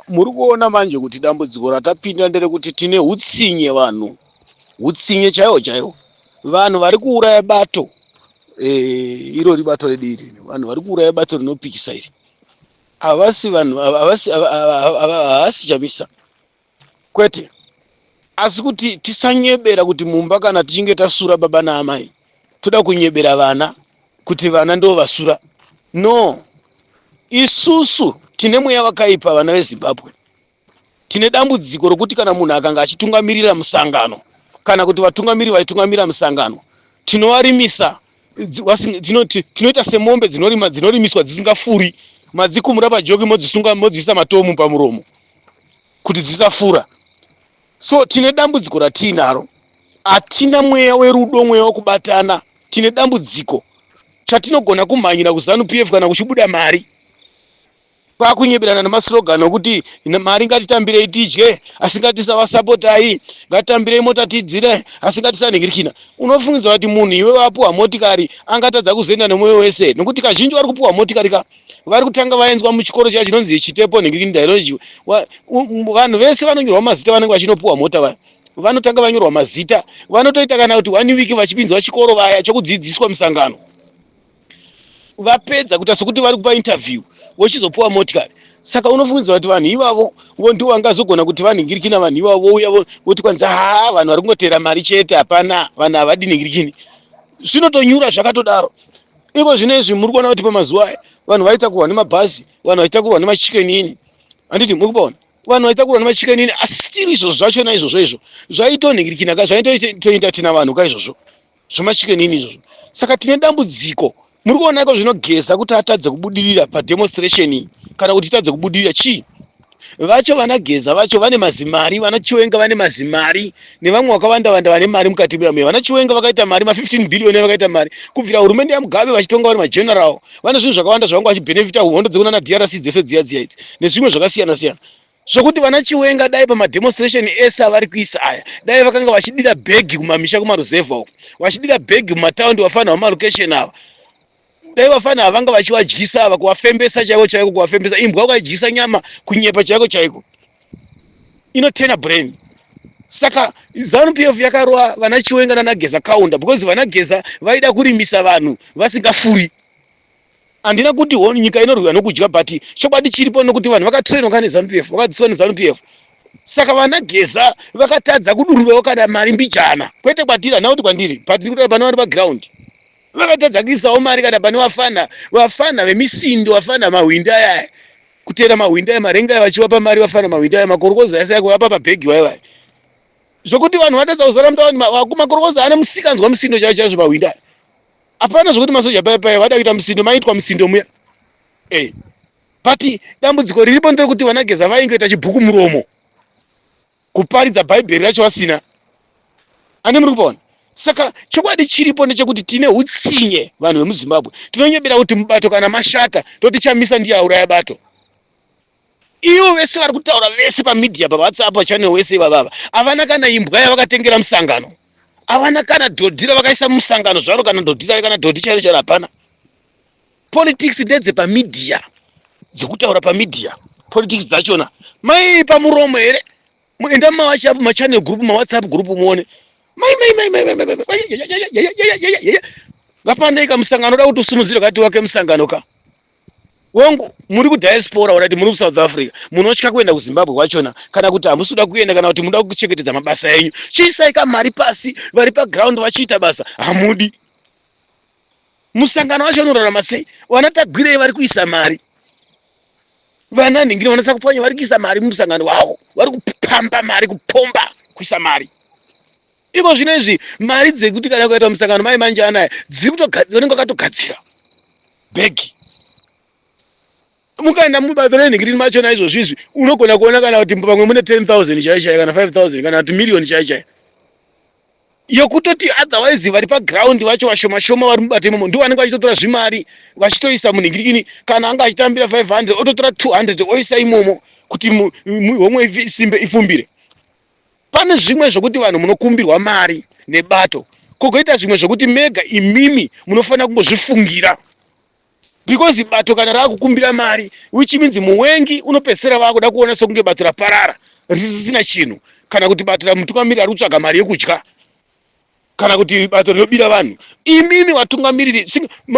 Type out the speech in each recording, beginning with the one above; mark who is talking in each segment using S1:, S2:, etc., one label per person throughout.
S1: Muri kuona manje kuti dambudziko ratapinda nderekuti tine utsinye vanhu, utsinye chaiwo chaiwo. Vanhu vari kuuraya bato irori bato redu iri, vanhu vari kuuraya bato rinopikisa iri havasi vanhu, havasi Chamisa, kwete. Asi kuti tisanyebera kuti mumba kana tichinge tasura baba naamai, toda kunyebera vana kuti vana ndo vasura. No, isusu tine mweya wakaipa. Vana veZimbabwe, tine dambudziko rokuti kana munhu akanga achitungamirira musangano, kana kuti vatungamiriri vaitungamirira musangano, tinovarimisa, tinoita semombe dzinorima, dzinorimiswa dzisingafuri. Madzikumura pajoki, modzisunga, modziisa matomu pamuromo kuti dzisafura. So tine dambudziko ratiinaro. Hatina mweya werudo, mweya wekubatana. Tine dambudziko. Chatinogona kumhanyira kuZANU PF kana kuchibuda mari, kwakunyeberana nemaslogan okuti mari ngatitambirei tidye, asi ngatisavasapotai, ngatitambirei mota tidzire, asi ngatisanhingirikina. Unofungidzwa kuti munhu iwe wapuwa motikari angatadza kuzoenda nemwoyo wese? Nokuti kazhinji vari kupuwa motikari ka, vari kutanga vaenzwa muchikoro chiya chinonzi chitepo nhingirikini dialogy. Vanhu vese vanonyorwa mazita, vanenge vachinopuwa mota vaya, vanotanga vanyorwa mazita. Vanotoita kana kuti one week vachipinzwa chikoro vaya chokudzidziswa musangano. Vapedza kuita sokuti vari kupa interview, vochizopuwa motikari. Saka unofungidzwa kuti vanhu ivavo vo ndivo vangazogona kuti vanhingirikina? Vanhu ivavo vouya voti kwanzi, "Ha, vanhu vari kungotera mari chete, hapana, vanhu havadi nhingirikini." Zvinotonyura zvakatodaro. Iko zvino izvi muri kuona kuti pamazuva aya vanhu vaitakurwa nemabhazi, vanhu vaitakurwa nemaChicken Inn, handiti muri kupaona? Vanhu vaitakurwa nemaChicken Inn, asi still izvozvo zvachona izvozvo izvo zvaitonhingirikina ka, zvaitoita tina vanhu ka izvozvo zvemaChicken Inn izvozvo. Saka tine dambudziko. Muri kuona iko zvinogeza kuti atadze kubudirira pademonstration iyi, kana kuti itadze kubudirira chii? Vacho vana Geza vacho vane mazimari, vana Chiwenga vane mazimari, nevamwe vakawanda wanda vane mari mukati memuya. Vana Chiwenga vakaita mari, ma15 billion vakaita mari kubvira hurumende yaMugabe vachitonga vari mageneral. Vane zvinhu zvakawanda zvavanga vachibhenefita, hondo dzekunana DRC dzese dziya dziya idzi nezvimwe zvakasiyana siyana, zvokuti vana Chiwenga dai pamademonstration ese avari kuisa aya, dai vakanga vachidira bhegi kumamisha, kumaruzevha uko, vachidira bhegi mumataundi, vafana vamalokesheni ava, dai vafana havanga vachivadyisa ava, kuvafembesa chaiko chaiko, kuvafembesa. Imbwa ukaidyisa nyama, kunyepa chaiko chaiko, inotena brain. Saka ZANU PF yakarova vana Chiwenga nanaGeza kaunda, because vana Geza vaida kurimisa vanhu vasingafuri. Handina kuti ho nyika inorwiwa nokudya, but chokwadi chiripo nokuti vanhu vakatrainwa ka neZANU PF, vakadzidziswa neZANU PF. Saka vana Geza vakatadza kudururawo kana mari mbijana, kwete kwatiri, handina kuti kwandiri, but tiri kutaura pane vari paground. Vakatadza kuisawo mari kana pane vafana, vafana vemisindo, vafana mahwindi ayaya, kutera mahwindi aya, marenga aya, vachivapa mari vafana mahwindi aya, makorokoza ese akuvapa pabhegi vaivai, zvokuti vanhu vatadza kuzara mutauni. Makorokoza ane musikanzwa musindo chaicho chaizvo, mahwindi aya. Hapana zvokuti masoja paya paya vada kuita musindo, maitwa musindo muya. But dambudziko riripo nderekuti vanaGeza vaingoita chibhuku muromo, kuparidza bhaibheri racho vasina ane. Muri kupaona? Saka chokwadi chiripo ndechekuti tine utsinye vanhu vemuZimbabwe. Tinonyebera kuti mubato kana mashata, toti Chamisa ndiye auraya bato. Ivo vese vari kutaura vese pamedia, paWhatsApp channel wese ivavava, havana kana imbwa yavakatengera musangano, havana kana dhodhi ravakaisa musangano zvaro, kana dhodhi, kana dhodhi chairo chairo hapana. Politics ndedzepamedia, dzekutaura pamedia. Politics dzachona mai pamuromo here? Enda mumawhatsapp machannel group, mawhatsapp group, muone mai mai mai mai mai mai mai. Ngapandei kamusangano da kuti usimudzire kati wake musangano ka wangu. Muri kudiaspora, urati muri kuSouth Africa, munotya kuenda kuZimbabwe kwachona, kana kuti hamusi kuda kuenda, kana kuti munoda kuchengetedza mabasa enyu. Chiisai kamari pasi, vari paground vachiita basa. Hamudi. Musangano wacho unorarama sei? Vana Tagwirei vari kuisa mari, vana Nhingiri, vana Sakupwanya vari kuisa mari mumusangano wavo, vari kupamba mari, kupomba kuisa mari. Iko zvino izvi mari dzekuti kana kukaitwa musangano mai manje anaya dziri kutogadzira, vanenge vakatogadzira bhegi. Mukaenda mubato renhingiriri machona izvozvo izvi, unogona kuona kana kuti pamwe mune 10,000 chaiyo chaiyo, kana 5000, kana kuti miriyoni chaiyo chaiyo, yokutoti otherwise vari paground vacho vashoma shoma vari mubato imomo ndivo vanenge vachitotora zvimari vachitoisa munhingirikini. Kana anga achitambira 500, ototora 200 oisa imomo kuti homwe isimbe, ifumbire. Pane zvimwe zvokuti vanhu munokumbirwa mari nebato, kogoita zvimwe zvokuti mega imimi munofanira kungozvifungira. Because bato kana rakukumbira mari, which means muwengi unopedzisira vakuda kuona sekunge bato raparara risisina chinhu, kana kuti bato ramutungamiriri ari kutsvaga mari yekudya, kana kuti bato rinobira vanhu. Imimi vatungamiriri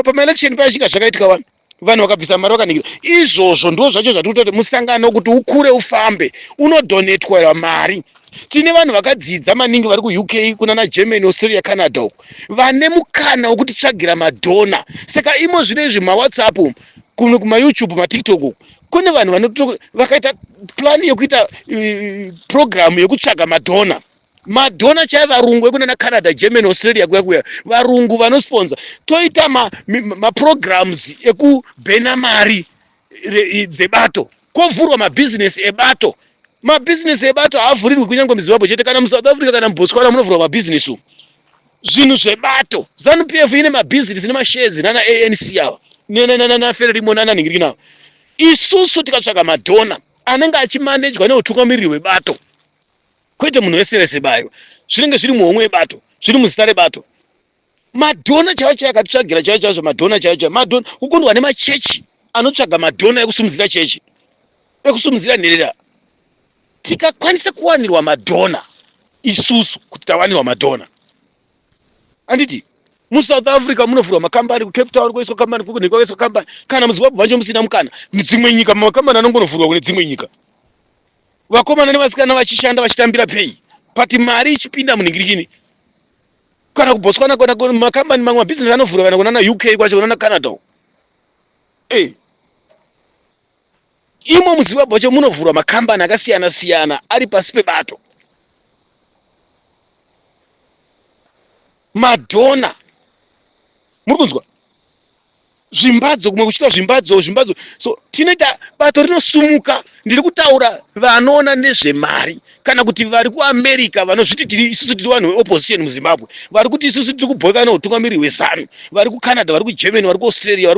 S1: pamaelection payasvika zvakaitika, vanhu vanhu vakabvisa mari vakaningira. Izvozvo ndo zvacho zvatiri kutoti musangano kuti ukure ufambe unodonetwa mari. Tine vanhu vakadzidza maningi vari kuUK, kunana Germany, Australia, Canada uku, vane mukana wekutitsvagira madhona. Saka imo zvino izvi maWhatsApp, kumaYouTube, maTikTok uku kune vanhu vakaita plan yekuita program yekutsvaga madhona, madhona chaivo, varungu ekunana Canada, Germany, Australia kuya kuya, varungu vanosponsa. Toita maprograms ma ekubhena mari dzebato, kovhurwa mabhizinesi ebato. Mabhizinesi ebato haavhurirwi kunyange muZimbabwe chete, kana muSouth Africa, kana muBotswana munovhurwa mabhizinesi umu, zvinhu zvebato. ZANU PF ine mabhizinesi nemashares nana ANC ava naFrelimo nananhingiriki. Isusu tikatsvaga madhona anenge achimanejwa neutungamiriri hwebato, kwete munhu wese wese bayo, zvinenge zviri muhomwe yebato, zviri muzita rebato. Madhona chaivo chaivo akatitsvagira chaivo chaizvo, madhona chaivo chaivo, madhona kukundwa nemachechi anotsvaga madhona ekusumudzira chechi, ekusumudzira nherera. Tikakwanisa kuwanirwa madhona isusu, kuti tawanirwa madhona, handiti muSouth Africa munovhurwa makambani, kuCape Town kuiswa kambani, kunenge kwaiswa kambani, kana muZimbabwe macho musina mukana, dzimwe nyika makambani anongonovhurwa kune dzimwe nyika, vakomana nevasikana vachishanda vachitambira pei, but mari ichipinda munhingirikini. Kana kuBotswana, kana makambani mamwe mabhizinesi anovhurwa, kana kunana UK kwacho, kunana Canada. E imo muZimbabwe wacho munovhurwa makambani akasiyana siyana ari pasi pebato. Madhona, muri kunzwa zvimbadzo, kumwe kuchiitwa zvimbadzo, zvimbadzo. So tinoita bato rinosumuka. Ndiri kutaura vanoona nezvemari, kana kuti vari kuAmerica vanozviti tiri isusu tiri vanhu veopposition muZimbabwe, vari kuti isusu tiri kubhoeka neutungamiriri hweZANU, vari kuCanada, vari kuGermany, vari kuAustralia,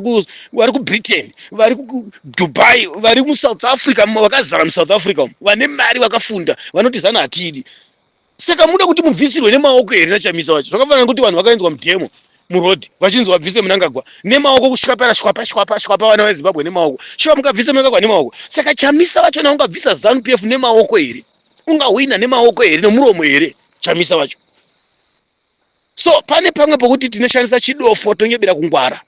S1: vari kuBritain, vari kuDubai, vari muSouth Africa, vakazara muSouth Africa, vane mari, vakafunda, vanoti ZANU hatiidi. Saka muda kuti mubvisirwe nemaoko here naChamisa wacho? Zvakafanana nekuti vanhu vakaenzwa mudhemo murodhi vachinzi vabvise Munangagwa nemaoko, kusvika pera shwapa shwapa shwapa vana veZimbabwe nemaoko. Shuwa mukabvise Munangagwa nemaoko, saka Chamisa vachona ungabvisa ZANU PF nemaoko here? Ungahwina nemaoko here, nomuromo here Chamisa wacho? So pane pamwe pokuti tinoshandisa chidofo, tonyebera kungwara,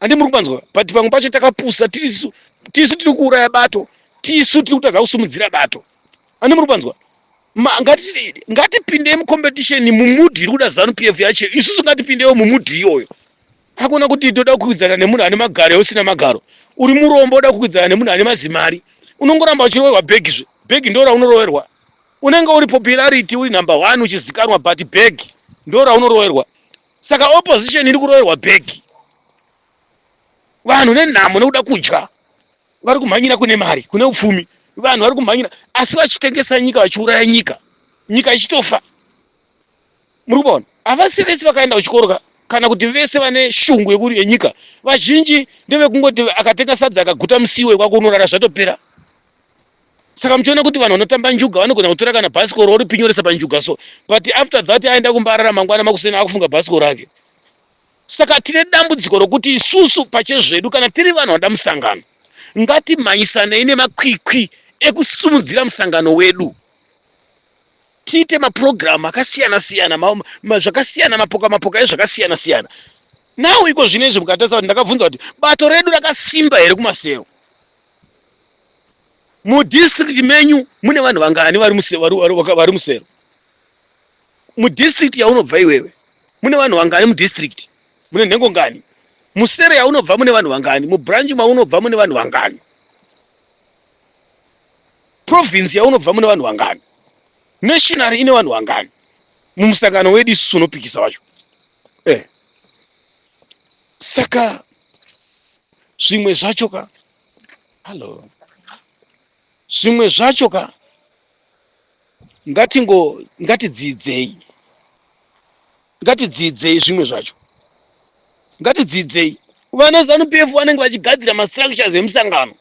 S1: handi muri kupanzwa? But pamwe pacho takapusa tisu, tisu tiri kuuraya bato, tisu tiri kutadza kusumudzira bato, handi muri kupanzwa? Ngatipindei mucompetition mumood iri kuda ZANU PF yacho. Isusu ngatipindewo mumood iyoyo. Hakuna kuti toda kukwikwidzana nemunhu ane magaro, usina magaro, uri murombo, uda kukwikwidzana nemunhu ane mazimari, unongoramba uchiroverwa bhegi zve bhegi ndo raunoroverwa. Unenge uri popularity, uri number one, uchizikanwa, but bhegi ndo raunoroverwa. Saka opposition iri kuroverwa bhegi. Vanhu nenhamo nekuda kudya vari kumhanyira kune mari, kune upfumi. Vanhu vari kumhanyira asi vachitengesa nyika, vachiuraya nyika, nyika ichitofa. Muri kuona, havasi vese vakaenda kuchikoro ka, kana kuti vese vane shungu yekuri yenyika. Vazhinji ndevekungoti akatenga sadza akaguta, musiwe kwako unorara, zvatopera. Saka muchiona kuti vanhu vanotamba njuga vanogona kutora kana bhasikoro oripinyoresa panjuga, so but after that aenda kumbarara, mangwana makuseni akufunga bhasikoro rake. Saka tine dambudziko rokuti isusu pachezvedu, kana tiri vanhu vanoda musangano, ngatimhanyisanei nemakwikwi ekusumudzira musangano wedu, tiite mapurogiramu akasiyana siyana, zvakasiyana, mapoka mapoka ezvakasiyana siyana. Now iko zvino izvi mukatarisa kuti ndakabvunza kuti bato redu rakasimba here kumasero? Mudistrict menyu mune vanhu vangani vari musero? Mudistrict yaunobva iwewe mune vanhu vangani? Mudistrict mune nhengo ngani? Musero yaunobva mune vanhu vangani? Mubranch maunobva mune vanhu vangani? Province yaunobva mune vanhu vangani? National ine vanhu vangani? Mumusangano wedu isusu unopikisa wacho. Saka zvimwe zvacho ka, hallo, zvimwe zvacho ka, ngatingo ngatidzidzei, ngatidzidzei zvimwe zvacho, ngatidzidzei. Vana ZANU PF vanenge vachigadzira mastructures emusangano,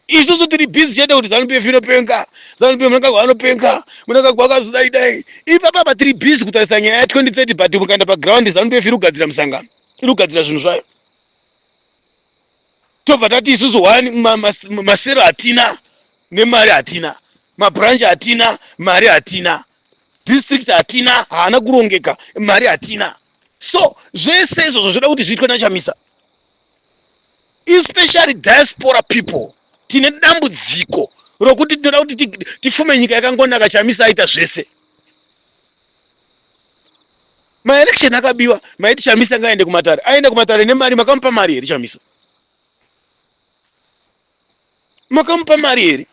S1: isusu tiri busy chete kuti ZANU PF inopenga, ZANU PF Munangagwa anopenga, Munangagwa akazodai dai. Ipapa tiri busy kutarisa nyaya ya2030, but mukaenda paground, ZANU PF iri kugadzira musangano, iri kugadzira zvinhu zvayo. Tobva tati isusu one masero hatina nemari hatina, mabranch hatina, mari hatina, district hatina, haana kurongeka, mari hatina. So zvese izvozvo zvoda kuti zviitwe naChamisa. Especially diaspora people tine dambudziko rokuti tinoda kuti tifume nyika yakangonaka. Chamisa aita zvese. Maelection akabiwa, maiti Chamisa ngaaende kumatare. Aenda kumatare nemari, makamupa mari here Chamisa? Makamupa mari here?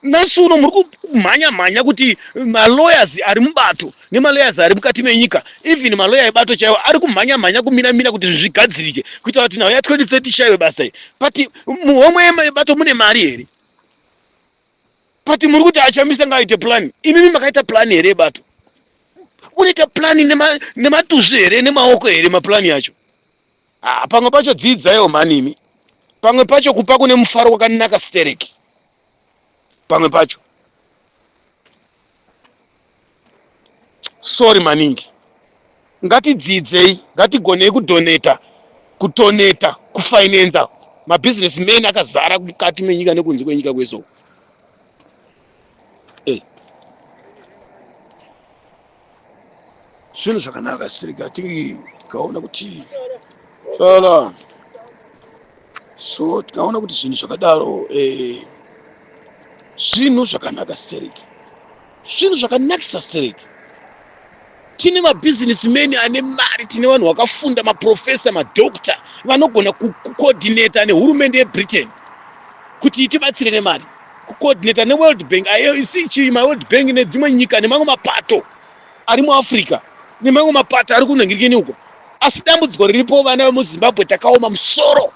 S1: Nhasi uno muri kumhanya mhanya kuti malawyers ari mubato nemalawyers ari mukati menyika, even maloya ebato chaiwo ari kumhanya mhanya kumira mira kuti zvinhu zvigadzirike kuitira kuti nhau ya2030 ishaiwe basa iyi. But muhomwe yebato mune mari here? But muri kuti aChamisa ngaaite plan. Imimi makaita plan here yebato? Unoita plan nematuzvi here, nemaoko here maplani yacho? Ah, pamwe pacho dziidzaiwo mhani imi. Pamwe pacho kupa kune mufaro kwakanaka stereki. Pamwe pacho sorry maningi. Ngatidzidzei, ngatigonei kudoneta, kutoneta, kufinansa mabusiness men akazara mukati menyika nekunze kwenyika kwese uko. Eh. Zvinhu zvakanaka sirika tikaona kuti sala so tikaona kuti zvinhu zvakadaro eh, zvinhu zvakanaka stereki, zvinhu zvakanakisa stereki. Tine mabusinessmen ane mari, tine vanhu vakafunda, maprofesa, madoctor vanogona kucoordinata nehurumende yeBritain kuti itibatsire nemari, kucoordinata neWorld Bank, IOC, chii, maWorld Bank nedzimwe nyika nemamwe mapato ari muAfrica nemamwe mapato ari kunhangirikeni uko. Asi dambudziko riripo, vana vemuZimbabwe takaoma musoro.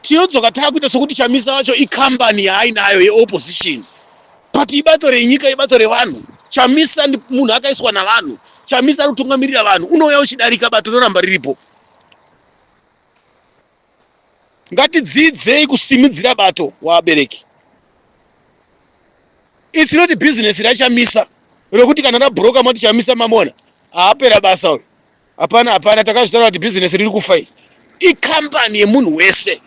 S1: Tinodzoka taakuita sokuti Chamisa wacho ikambani yaainayo yeopposition, but ibato renyika, ibato revanhu. Chamisa munhu akaiswa navanhu. Chamisa ari kutungamirira vanhu. Unouya uchidarika, bato rinoramba riripo. Ngatidzidzei kusimudzira bato waabereki. It's not business raChamisa rokuti kana rabroka moti Chamisa mamona haapera basa uyu. Hapana, hapana, takazvitaura kuti business riri kufa iri. Ikambani yemunhu wese.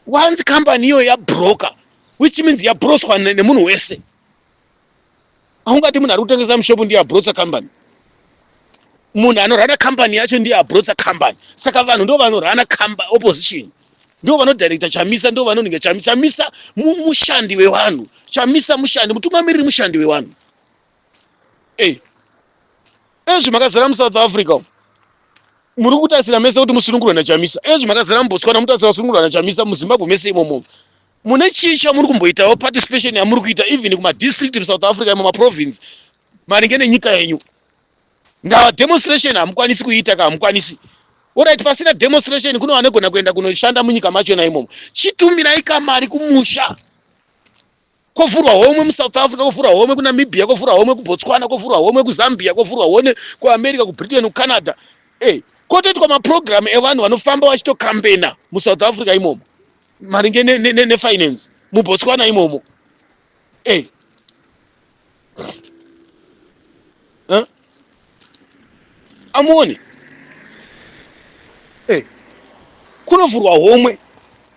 S1: Once kambani iyoyo yabroka, which means yabroswa nemunhu wese. Haungati munhu ari kutengesa mushopu ndiye abrotsa kambani. Munhu anorana kambani yacho ndiye abrotsa kambani. Saka vanhu ndo vanorana kamba opposition. Ndo vanodirecta Chamisa, ndo vanoninga Chamisa. Chamisa mushandi wevanhu. Chamisa mushandi, mutungamiriri mushandi wevanhu. Hey. Ezvi makazara muSouth Africa muri kutarisira mese kuti musunungurwe naChamisa. Ezvi makazara muBotswana mutarisira kusunungurwa naChamisa. MuZimbabwe mese imomo mune chii chamuri kumboitawo participation yamuri kuita even kumadistrict muSouth Africa, mumaprovince maringe nenyika yenyu? Ndava demonstration hamukwanisi kuiita ka, hamukwanisi. Alright, pasina demonstration kuno vanogona kuenda kunoshanda munyika machona imomo. Chitumirai kamari kumusha. Kovhurwa homwe muSouth Africa, kovhurwa homwe kuNamibia, kovhurwa homwe kuBotswana, kovhurwa homwe kuZambia, kovhurwa homwe kuAmerica, kuBritain, kuCanada. Eh, kotoitwa maprogramu evanhu vanofamba vachitokambena muSouth Africa imomo maringe nefinance, muBotswana imomo. Eh. Huh? Amuone. Eh. Kunovhurwa homwe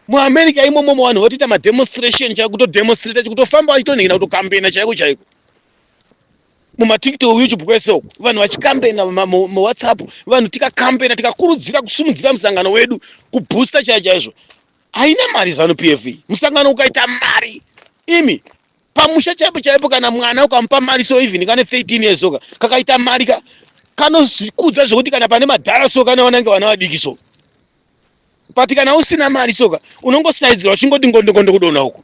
S1: muAmerica imomo, vanhu votoita mademonstration chaiko, kutodemonstrata, kutofamba vachitonhingina, kutokambena chaiko chaiko mumaTikTok, YouTube kwese uko, vanhu vachikambena muWhatsApp. Vanhu tikakambena, tikakurudzira kusimudzira musangano wedu, kuboosta chaiyo chaizvo. Haina mari ZANU PF iyi. Musangano ukaita mari imi, pamusha chaipo chaipo, kana mwana ukamupa mari so, even kane 13 years soka, kakaita mari ka kanozvikudza zvekuti kana pane madhara so, kana vanange vana vadiki so. But kana usina mari soka, unongosaidzira uchingoti ngondo ngondo kudonha uko.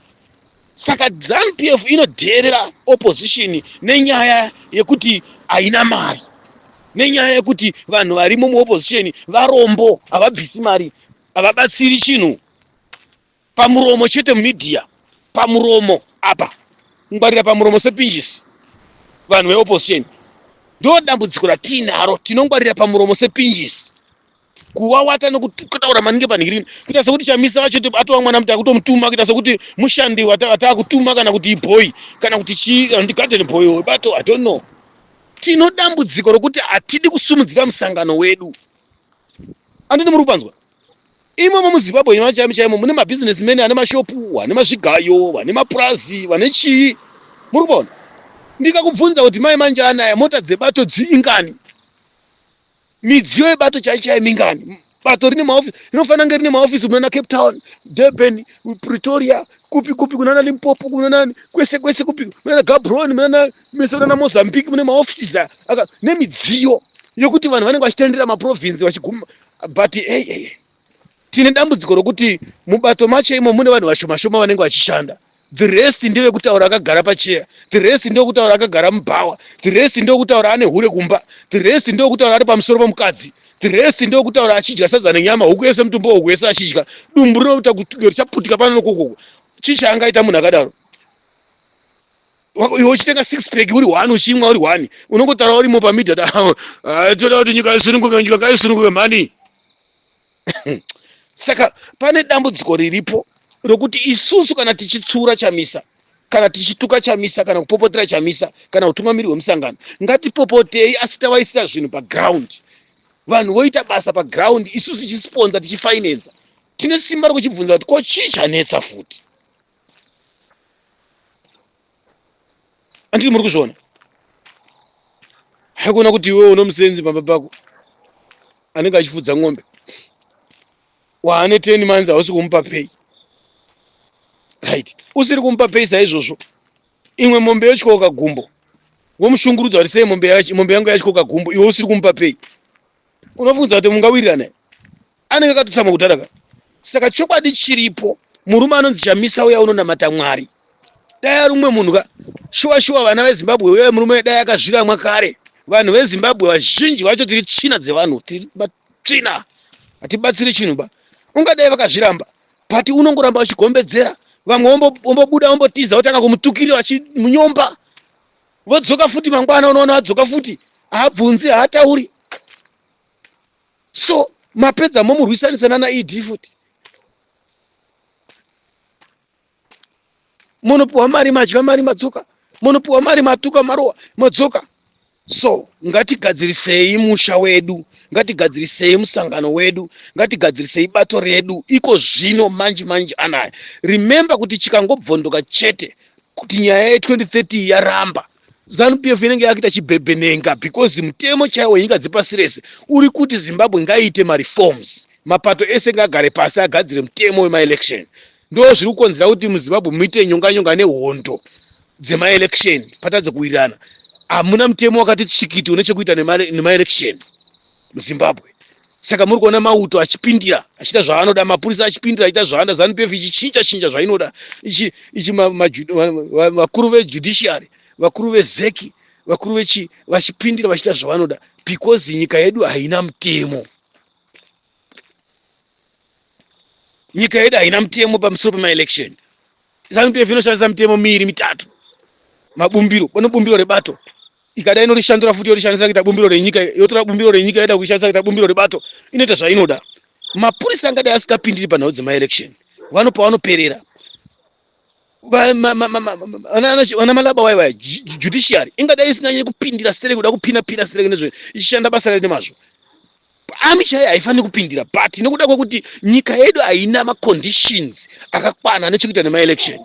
S1: Saka ZANU PF inodheerera opposition nenyaya yekuti haina mari, nenyaya yekuti vanhu varimo muopposition varombo, havabvisi mari, havabatsiri chinhu. Pamuromo chete mumedia, pamuromo apa, ngwarira pamuromo sepinjisi. Vanhu veopposition ndo dambudziko ratiinaro, tinongwarira pamuromo sepinjisi, kuwawata nokutaura maningi panhirini, kuita sekuti Chamisa vacho atova mwana muti akutomutuma, kuita sekuti mushandi wataakutuma, kana kuti ibhoyi, kana kuti chii, kana kuti garden boy webato, I don't know. Tino dambudziko rokuti hatidi kusumudzira musangano wedu. Andini muri kupanzwa? Imomo muZimbabwe nyama chaimo chaimo mune mabusinessmen ane mashopu, vane mazvigayo, vane mapurazi, vane chii. Muri kupaona? Ndikakubvunza kuti mai manje anaya mota dzebato dziingani? Midziyo yebato chai chai mingani? Bato rine maofisi, rinofanira kunge rine maofisi kunana Cape Town, Durban, Pretoria, kupi kupi kunana Limpopo, kunana kwese kwese kupi, kunana Gaborone, munana mese kunana Mozambique mune maofisi aka nemidziyo yokuti vanhu vanenge vachitendera maprovince vachiguma but hey, hey, tine dambudziko rokuti mubato macho imo mune vanhu vashoma shoma vanenge vachishanda the rest ndevekutaura akagara pacheya the rest ndewekutaura akagara mubhawa the rest ndewekutaura ane hure kumba the rest ndewekutaura ari pamusoro pemukadzi the rest ndewekutaura achidya sadza nenyama huku yese mutumbo huku yese achidya dumbu rinoita kuti richaputika pano nokokoko chii chaangaita munhu akadaro iwe uchitenga six pack uri one uchimwa uri one unongotaura urimo pamedia ah, toda kuti nyika isununguke nyika ngaisununguke mhani saka pane dambudziko riripo rokuti isusu kana tichitsura chamisa kana tichituka chamisa kana kupopotera chamisa kana utungamiri hwemusangano ngatipopotei asi tavaisira zvinhu paground vanhu voita basa paground isusu tichisponza tichifinansa tine simba rokuchibvunza kuti ko chii chanetsa futi anditi muri kuzviona haikona kuti iwe unomusenzi pamba pako anenge achifudza ng'ombe waane 10 months hausi kumupa pay right usiri kumupa pay saizvozvo imwe mombe yotyoka gumbo womushungurudza kuti sei mombe yangu yatyoka gumbo iwe usiri kumupa pay unofunza kuti mungawirirana anenge akatotsamwa kudhara ka saka chokwadi chiripo murume anonzi chamisa uya unonamata mwari dai ari umwe munhu ka shuwa shuwa vana vezimbabwe uya murume dai akazviramwa kare vanhu vezimbabwe vazhinji vacho tiri tsvina dzevanhu tiri matsvina hatibatsiri chinhu ba ungadai vakazviramba but unongoramba uchigombedzera vamwe wombobuda wombotiza wotanga kumutukirira vachimunyomba vodzoka futi mangwana unoona vadzoka futi haabvunzi haatauri so mapedza momurwisanisa nana ed futi munopiwa mari madya mari madzoka munopiwa mari matuka marowa madzoka so ngatigadzirisei musha wedu ngatigadzirisei musangano wedu ngatigadzirisei bato redu iko zvino manji manji anaya remember kuti chikangobvondoka chete kuti nyaya ye2030 yaramba Zanu PF inenge yakuita chibhebhenenga because mutemo chaiwo wenyika dzepasi rese uri kuti Zimbabwe ngaiite mareforms. Mapato ese ngaagare pasi agadzire mutemo wemaelection. Ndo zviri kukonzera kuti muZimbabwe muite nyonga nyonga nehondo dzemaelection patadze kuwirirana. Hamuna mutemo wakati tsvikiti une chekuita nemaelection muZimbabwe. Saka muri kuona mauto achipindira achiita zvaanoda, mapurisa achipindira achiita zvaanoda, Zanu PF ichichinja chinja zvainoda, ichi ichi vakuru vejudiciary, vakuru vezeki, vakuru vechi vachipindira vachiita zvavanoda because nyika yedu haina mutemo. Nyika yedu haina mutemo pamusoro pemaelection. Zanu PF inoshandisa mitemo miiri mitatu, mabumbiro, pane bumbiro rebato ikada inorishandura futi yorishandisa kuita bumbiro renyika yotora bumbiro renyika yoda kuishandisa kuita bumbiro rebato inoita zvainoda mapurisa angadai asikapindiri panhau dzemaelection vanopa vanoperera vana malaba waye vaya judiciary ingadai isinganyanyi kupindira stereki kuda kupina pina stereki nezve ichishanda basa rayo nemazvo Army chaiyo haifaniri kupindira but nekuda kwekuti nyika yedu haina maconditions akakwana ane chekuita nemaelection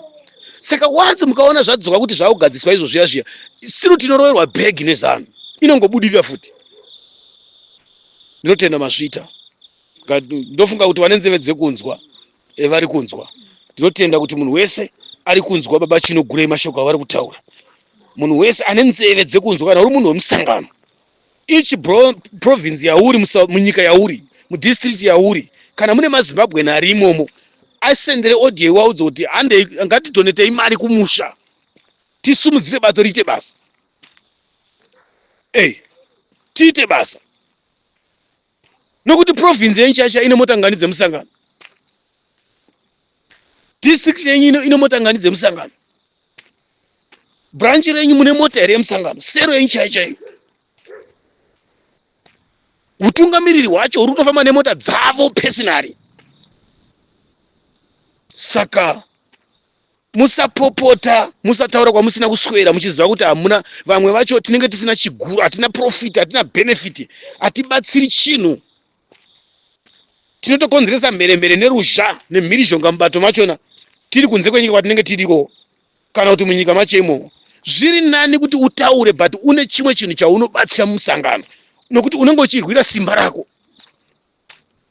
S1: saka once mukaona zvadzoka kuti zvakugadziswa izvo zviya zviya still tinoroverwa bhegi nezanu inongobudirira futi ndinotenda mazvita ndofunga kuti vane nzeve dzekunzwa eh, vari kunzwa ndinotenda kuti munhu wese ari kunzwa baba chinogurei mashoko avari kutaura munhu wese ane nzeve dzekunzwa kana uri munhu wemusangano each province yauri munyika yauri mudistrict yauri kana mune mazimbabwen ari imomo asendere audio iwaudze kuti handei ngatidonetei mari kumusha tisumudzire bato riite basa ey tiite basa nokuti province yenyu chacha ine mota ngani dzemusangano district yenyu ine mota ngani dzemusangano branch renyu mune mota here yemusangano sero yenyu chaiyo chaiyo utungamiriri hwacho huri kutofamba nemota dzavo personally saka Musapopota, musataura kwamusina kuswera muchiziva kuti hamuna. Vamwe vacho tinenge tisina chiguru, hatina profit, hatina benefit, hatibatsiri chinhu. Tinotokonzeresa mheremhere neruzha nemhirizhonga mubato machona tiri kunze kwenyika kwatinenge tiriko kana kuti munyika macho imomo. Zviri nani kuti utaure but une chimwe chinhu chaunobatsira mumusangano, nokuti unenge uchirwira simba rako.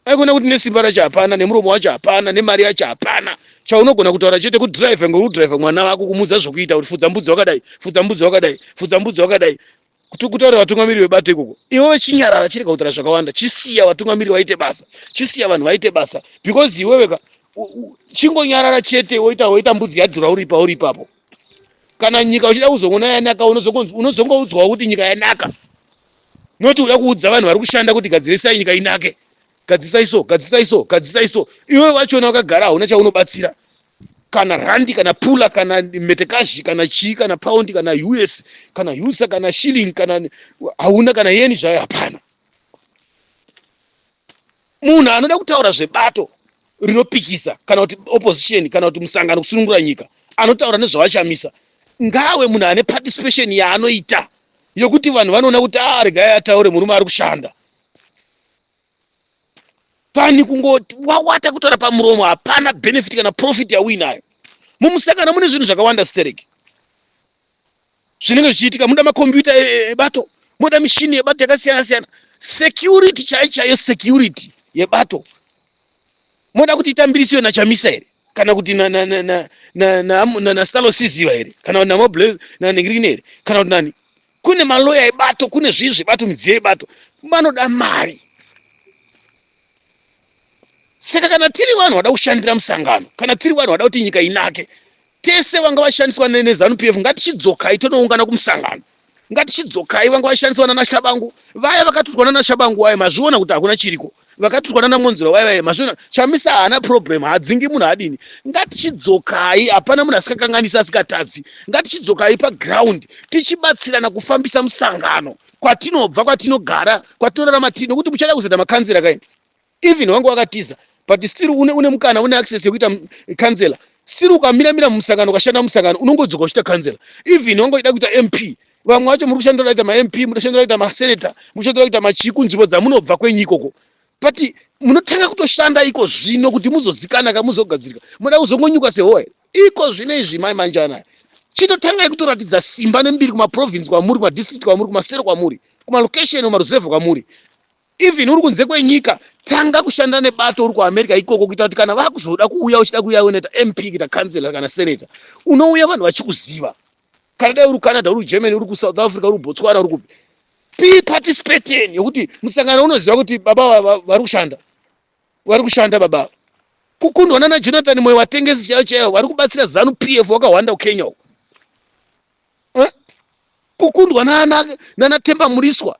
S1: Aikona kuti nesimba racho hapana, nemuromo wacho hapana, nemari yacho hapana. Chaunogona kutaura chete kudhiraivha, ngekudhiraivha mwana wako, kumuudza zvokuita kuti fudza mbudzi wakadai, fudza mbudzi wakadai, fudza mbudzi wakadai. Kuti kutaurira vatungamiriri vebato ikoko. Iwewe chinyarara, chirega kutaura zvakawanda, chisiya vatungamiriri vaite basa, chisiya vanhu vaite basa, because iwewe ka chingonyarara chete, woita mbudzi yadhura uri pauri ipapo. Kana nyika uchida kuzoona yanaka, unozongoudzwawo kuti nyika yanaka, noti uda kuudza vanhu vari kushanda kuti gadzirisai nyika inake, gadzirisai so, gadzirisai so, gadzirisai so. Iwewe wachona wakagara hauna chaunobatsira, kana randi, kana pula, kana metekazhi, kana chii, kana paundi, kana US, kana USA, kana shilling, kana hauna kana yeni zvayo, hapana. Munhu anoda kutaura zvebato rinopikisa kana kuti opposition kana kuti musangano kusunungura nyika, anotaura nezvavachamisa, ngawe munhu ane participation yaanoita yokuti vanhu vanoona kuti a regai ataure, murume ari kushanda. Pani kungoti wawata kutaura pamuromo, hapana benefit kana profit yauinayo. Mumusangano mune zvinhu zvakawanda stereki zvinenge zvichiitika. Munoda makombiyuta ebato, munoda mishini yebato yakasiyana siyana, security chaiyo chaiyo, security yebato. Moda kuti itambirisiwe naChamisa here, kana kuti naStalo Siziva here, kana kuti namoble nanengirine here, kana kuti nani? Kune maloya ebato, kune zvii zvebato, midziyo yebato, vanoda mari. Saka kana tiri vanhu vada kushandira musangano, kana tiri vanhu vada kuti nyika inake, tese vanga vashandiswa neZANU PF, ngatichidzokai tonoungana kumusangano. Ngatichidzokai vanga vashandiswa nanaShabangu vaya, vakaturwa nanaShabangu vaya, mazviona kuti hakuna chiriko. Vakaturwa nanaMonzura vaya vaya, mazviona. Chamisa haana problem, haadzingi munhu, haadini. Ngatichidzokai, hapana munhu asikakanganisi, asikatadzi. Ngatichidzokai paground, tichibatsirana kufambisa musangano kwatinobva, kwatinogara, kwatinorarama tiri, nokuti muchada kuzoita makanzera kaini. Even wangu wakatiza, but still une mukana, une access yekuita kansela still. Ukamira mira mumusangano, ukashanda mumusangano, unongodzoka uchiita kansela. Even wanga uchida kuita MP, vamwe vacho muri kushandira kuita maMP, muri kushandira kuita masenator, muri kushandira kuita machiku nzvimbo dzamunobva kwenyu ikoko, but munotanga kutoshanda iko zvino kuti muzozikana ka, muzogadzirika. Munoda kuzongonyuka sehowa here iko zvino izvi? Mai manjana, chitotangai kutoratidza simba nembiri kumaprovince kwamuri, kumadistrict kwamuri, kumasero kwamuri, kumalocation, kumaruzevha kwamuri. Even uri kunze kwenyika, tanga kushanda nebato uri kuAmerica ikoko, kuita kuti kana vakuzoda kuuya, uchida kuuya unoita MP, kuita councillor kana senator, unouya vanhu vachikuziva. Kana dai uri kuCanada, uri kuGermany, uri kuSouth Africa, uri kuBotswana, uri kupi, be participating yokuti musangano unoziva kuti baba vari kushanda, vari kushanda baba. Kukundwa nana Jonathan Moyo, vatengesi chaivo chaivo vari kubatsira ZANU PF wakahwanda kuKenya uko. Eh? Kukundwa nana Temba Muriswa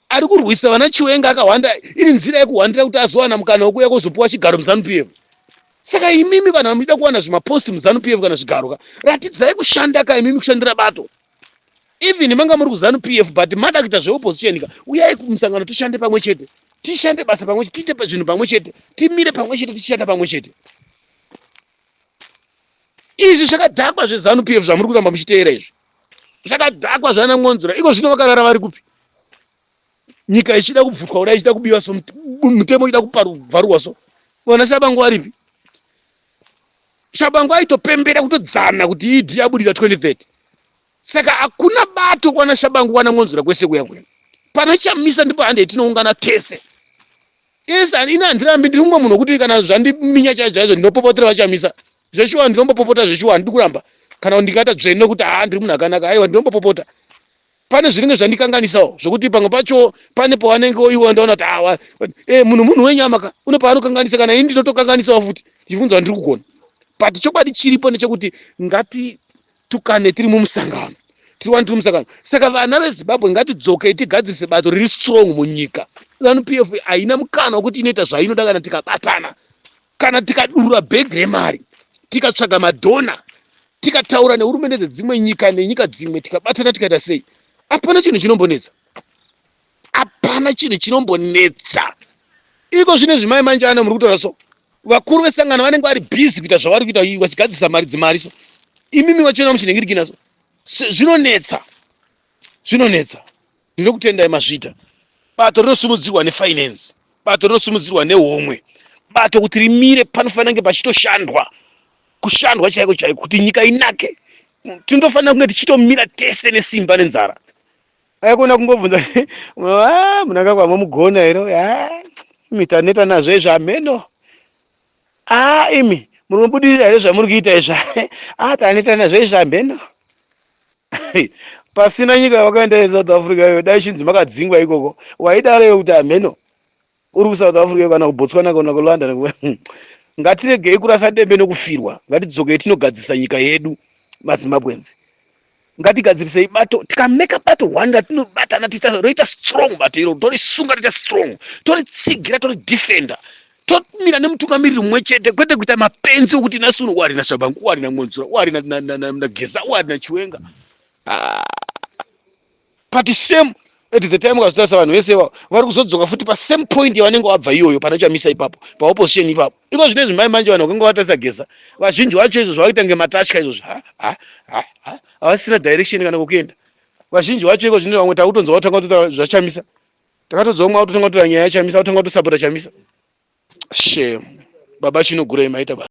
S1: ari kurwisa vana Chiwenga akahwanda, iri nzira yekuhwandira kuti azowana mukana wekuuya kuzopuwa chigaro muZANU PF. Saka imimi vanhu vamuchida kuwana zvimaposti muZANU PF kana zvigaro ka, ratidzai kushanda ka imimi, kushandira bato. Even manga muri kuZANU PF but mada kuita zveopposition ka, uyai kumusangano, tishande pamwe chete, tishande basa pamwe chete, tiite zvinhu pamwe chete, timire pamwe chete, tichishanda pamwe chete. Izvi zvakadhakwa zveZANU PF zvamuri kuramba muchiteera izvi zvakadhakwa zvana Mwonzora. Iko zvino vakarara vari kupi? Nyika ichida kubvutwa kudai, ichida kubiwa so, mutemo uchida kubvarurwa so, vana Shabangu varipi? Shabangu aitopembera kutodzana kuti ED abudira 2030. Saka hakuna bato kwana Shabangu, kwana Mwonzora, kwese kuya kuya. Pana Chamisa ndipo handei tinoungana tese. Yes, ini handirambi, ndiri mumwe munhu wekuti kana zvandiminya chaizvo chaizvo ndinopopotera vaChamisa. Zveshuwa ndinombopopota zveshuwa, handidi kuramba. Kana ndingaita dzvene nekuti haa ndiri munhu akanaka, aiwa, ndinombopopota. Pane zvinenge zvandikanganisawo zvokuti pamwe pacho pane pawanenge iwo ndaona kuti awa munhu wenyama ka, une paanokanganisa, kana ini ndinotokanganisawo futi ndichibvunza ndiri kugona. But chokwadi chiripo ndechekuti ngatitukane tiri mumusangano, tiri wani tiri mumusangano. Saka vana veZimbabwe, ngatidzokei tigadzirise bato riri strong munyika. ZANU PF haina mukana wekuti inoita zvainoda kana tikabatana, kana tikadurura bhegi remari, tikatsvaga madhona, tikataura nehurumende dzedzimwe nyika nenyika dzimwe, tikabatana, tikaita sei, hapana chinhu chinombonetsa, hapana chinhu chinombonetsa. Iko zvino zvimai manjana muri kutaura so, vakuru vesangano vanenge vari busy kuita zvavari kuita, vachigadzirisa mari dzimari so. Imimi vachona muchinhingirikina so zvinonetsa, zvinonetsa. Ndinokutendai mazviita. Bato rinosimudzirwa nefinance, bato rinosimudzirwa nehomwe, bato kuti rimire panofanira kunge pachitoshandwa, kushandwa chaiko chaiko kuti nyika inake. Tinotofanira kunge tichitomira tese nesimba nenzara. Aikona kungobvunza, ah, Mnangagwa mamugona here? Ah, imi taneta nazvo izvi, hameno. Ah, imi muri kubudirira here zvamuri kuita izvi? Ah, taneta nazvo izvi, hameno. Pasina nyika yawakaenda yeSouth Africa iyo, dai chinzi makadzingwa ikoko, waidaro iwe kuti hameno uri kuSouth Africa kana kuBotswana kana kuLondon. Ngatiregei kurasa dembe nokufirwa, ngatidzokei tinogadzirisa nyika yedu. MaZimbabweans, ngatigadzirisei bato. Tikameka bato one ratinobatana tiita roita strong, bato iro torisunga, roita strong, toritsigira, toridefenda, tomira nemutungamiriri mumwe chete, kwete kuita mapenzi okuti nhasi uno wari naTshabangu, wari naMwonzora, wari naGeza, wari naChiwenga. Ah. But same at the time ukazotarisa vanhu vese ivavo vari kuzodzoka futi pasame point yavanenge vabva iyoyo, pana Chamisa ipapo, paopposition ipapo. Iko zvino izvi mai manje vanhu vakanga vatarisa Geza, vazhinji vacho izvo zvavaita kunge matatya izvozvo, ha, havasisina direction kana kokuenda vazhinji vacho. Iko zvino vamwe takutonzwa vatanga kutoita zvaChamisa, takatodzwa umwe akutotanga kutora nyaya yaChamisa, kutanga kutosapota Chamisa. Shame. Baba Chinogurei, maita basa.